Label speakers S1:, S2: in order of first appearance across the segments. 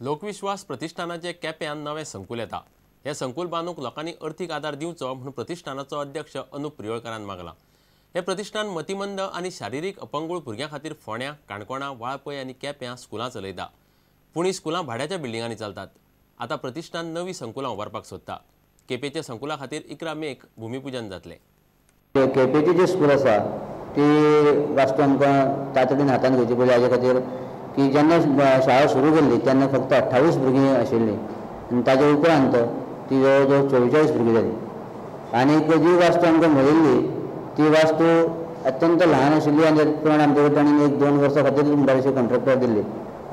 S1: लोकविश्वास प्रतिष्ठानाचे केप्यान नवें संकुल येता. हे संकुल बांदूंक लोकांनी अर्थीक आदार दिवचो म्हूण प्रतिष्ठानाचो अध्यक्ष अनुप प्रियोळकारान मागला. हे प्रतिष्ठान मतिमंद आनी शारिरीक अपंगूळ भुरग्यां खातीर फोंड्या, काणकोणा, वाळपय आनी केप्यां स्कुलां चलयता. पूण ही स्कुलां भाड्याच्या बिल्डिंगांनी चलतात. आतां प्रतिष्ठान नवी संकुलां उबारपाक सोदता. केपेच्या संकुला खातीर 11 मेक भुमिपूजन जातलें.
S2: केपेची जी स्कूल आसा ती वास्तू आमकां तातडीन हातांत घेवची पडली. हाजे खातीर की जेन्ना शाळा सुरू केल्ली तेन्ना फक्त 28 भुरगीं आशिल्लीं आनी ताजे उपरांत ती जवळ जवळ 44 भुरगीं जालीं. आनी जी वास्तू आमकां मेळिल्ली ती वास्तू अत्यंत ल्हान आशिल्ली आनी प्रमाण आमचे कडेन तांणी 1-2 वर्सां खातीर म्हणटा कॉन्ट्रॅक्टर दिल्ली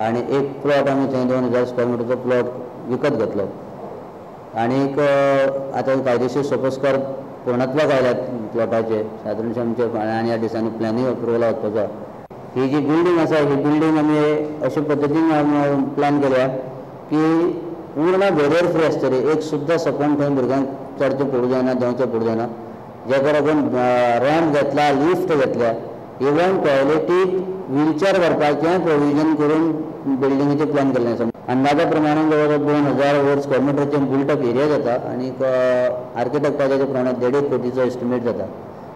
S2: आनी एक प्लॉट आमी थंय 2000 स्क्वेअर मिटरचो प्लॉट विकत घेतलो. आनीक आतां कायदेशीर सोपस्कार पूर्णत्वाक आयल्यात प्लॉटाचे. सादारणशे आमचे आनी ह्या दिसांनी प्लॅनूय अप्रुवला वचपाचो. ही जी बिल्डींग आसा ही बिल्डींग आमी अशे पद्दतीन प्लॅन केल्या की पूर्ण बॅरियर फ्री आसतली. एक सुद्दां सपन थंय भुरग्यांक चडचें पडूं जायना, देंवचें पडूं जायना. जेका लागून रॅम्प घेतला, लिफ्ट घेतल्या, इवन टॉयलेटीक व्हीलचॅर व्हरपाचें प्रोविजन करून बिल्डिंगेचें प्लॅन केल्लें आसा. अंदाजा प्रमाणे जवळ 2000 वयर स्क्वेअर मिटरचें बिल्टअप एरिया जाता आनी आर्किटेक्टाच्या प्रमाणे 1.5 कोटीचो एस्टिमेट जाता.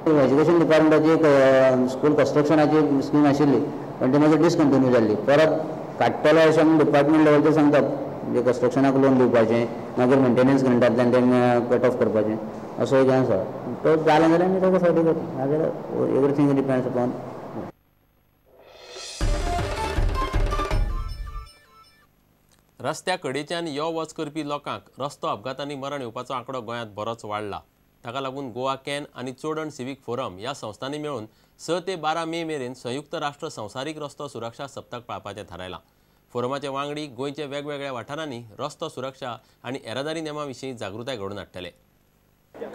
S2: एज्युकेशन डिपार्टमेंटाची एक स्कूल कन्स्ट्रक्शनाची स्कीम आशिल्ली पण ती मागीर डिसकंटिन्यू जाल्ली. परत काडटले अशें आमी डिपार्टमेंट लेवलाचेर सांगतात, म्हणजे कन्स्ट्रक्शनाक लोन दिवपाचें, मागीर मेंटेनन्स ग्रंटांतल्यान तें कट ऑफ करपाचें, असो एक हें आसा. तो जालें जाल्यार आमी ताका फावटी करता, नाजाल्यार एवरीथींग डिपेंड्स अपॉन.
S1: रस्त्या कडेच्यान यो वच करपी लोकांक रस्तो अपघातांनी मरण येवपाचो आंकडो गोंयांत बरोच वाडला. ताका लागून गोवा can आनी चोडण सिवीक फोरम ह्या संस्थांनी मेळून 6 ते 12 मे मेरेन संयुक्त राष्ट्र संवसारीक रस्तो सुरक्षा सप्तक पाळपाचें थारायलां. फोरमाचे वांगडी गोंयच्या वेगवेगळ्या वाठारांनी रस्तो सुरक्षा आनी येरादारी नेमां विशीं जागृताय घडोवन हाडटले.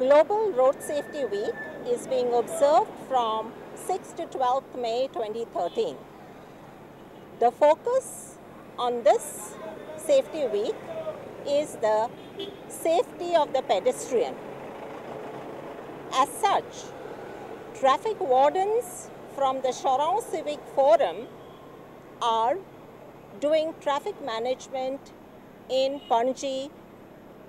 S3: Global Road Safety Week is being observed from 6 to 12 May 2013. The focus on this Safety Week is the safety of the pedestrian. As such, traffic wardens from the Choren Civic Forum are doing traffic management in Panaji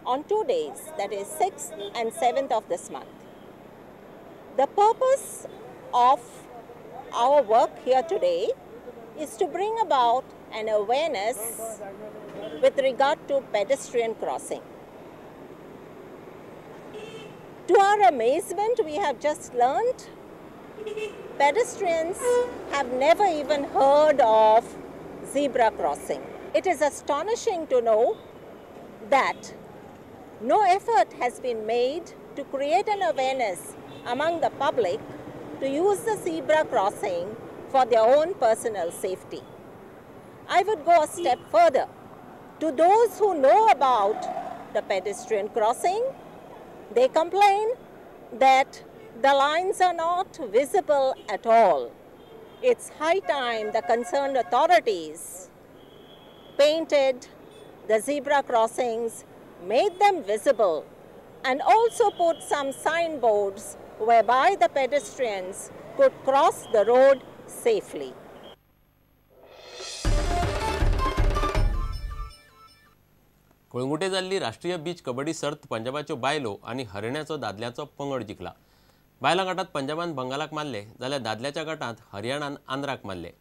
S3: on 2 days, that is 6th and 7th of this month. The purpose of our work here today is to bring about an awareness with regard to pedestrian crossing. To our amazement, we have just learned pedestrians have never even heard of zebra crossing. It is astonishing to know that no effort has been made to create an awareness among the public to use the zebra crossing for their own personal safety. I would go a step further. To those who know about the pedestrian crossing, they complain that the lines are not visible at all. It's high time the concerned authorities painted the zebra crossings, made them visible, and also put some signboards whereby the pedestrians could cross the road safely.
S1: Calangute जाल्ली राष्ट्रीय beach kabaddi सर्त पंजाबाच्यो बायलो आनी हरियाणाचो दादल्यांचो पंगड जिखला. बायलां गटांत पंजाबान बंगालाक मारले जाल्यार दादल्याच्या गटांत हरियाणान आंध्राक मारले.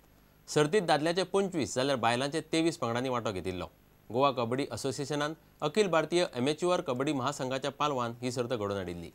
S1: सर्तीत दादल्याचे 25 जाल्यार बायलांचे 23 पंगडांनी वांटो घेतिल्लो. गोवा कबड्डी असोसिएशनान अखिल भारतीय एमेच्युअर कबड्डी महासंघाच्या पालवान ही सर्त घडोवन हाडिल्ली.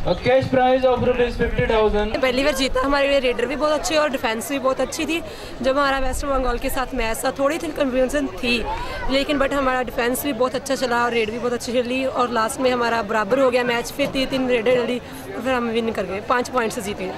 S4: A cash prize of ₹50,000.
S5: पहली बार जीता, हमारे रेडर भी बहुत अच्छे और डिफेंस भी बहुत अच्छी थी। जब हमारा वेस्ट बंगाल के साथ मैच था थोड़ी थी कंफ्यूजन थी, लेकिन बट हमारा डिफेंस भी बहुत अच्छा चला और रेड भी बहुत अच्छी चली और लास्ट में हमारा बराबर हो गया मैच। फिर 3-3 रेडर डली और फिर हम विन कर गए, 5 पॉइंट से जीते।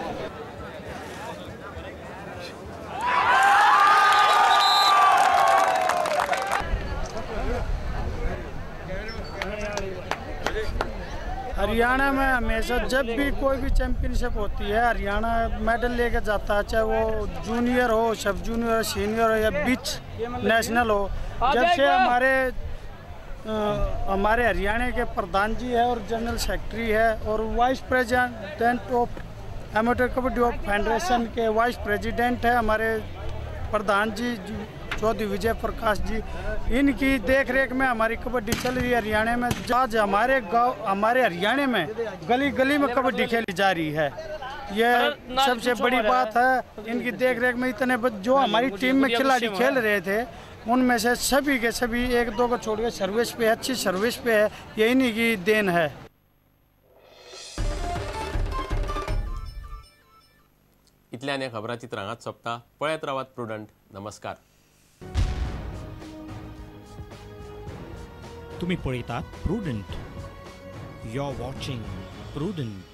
S6: हरियाणा में हमेशा जब भी कोई भी चैंपियनशिप होती है हरियाणा मेडल लेके जाता है, चाहे वो जूनियर हो, सब जूनियर हो, सीनियर हो या बीच नेशनल हो। जब से हमारे हरियाणा के प्रधान जी है और जनरल सेक्रेटरी है और vice president of amateur kabaddi of federation के वाइस प्रेसिडेंट है हमारे प्रधान जी चौधरी विजय प्रकाश जी, इनकी देखरेख में हमारी कबड्डी चल रही है हरियाणा में। आज हमारे गांव, हमारे हरियाणा में गली गली में कबड्डी खेली जा रही है, ये सबसे बड़ी बात है। इनकी देखरेख में इतने जो हमारी टीम में खिलाड़ी खेल रहे थे उनमें से सभी के सभी 1-2 को छोड़ के सर्विस पे, अच्छी सर्विस पे है, ये इन्हीं की then है।
S1: इतल्यान खबराचित्र हांगाच सोंपता। पळयत रावात प्रुडंट। नमस्कार।
S7: तुम्ही पळयतात Prudent. You are watching Prudent.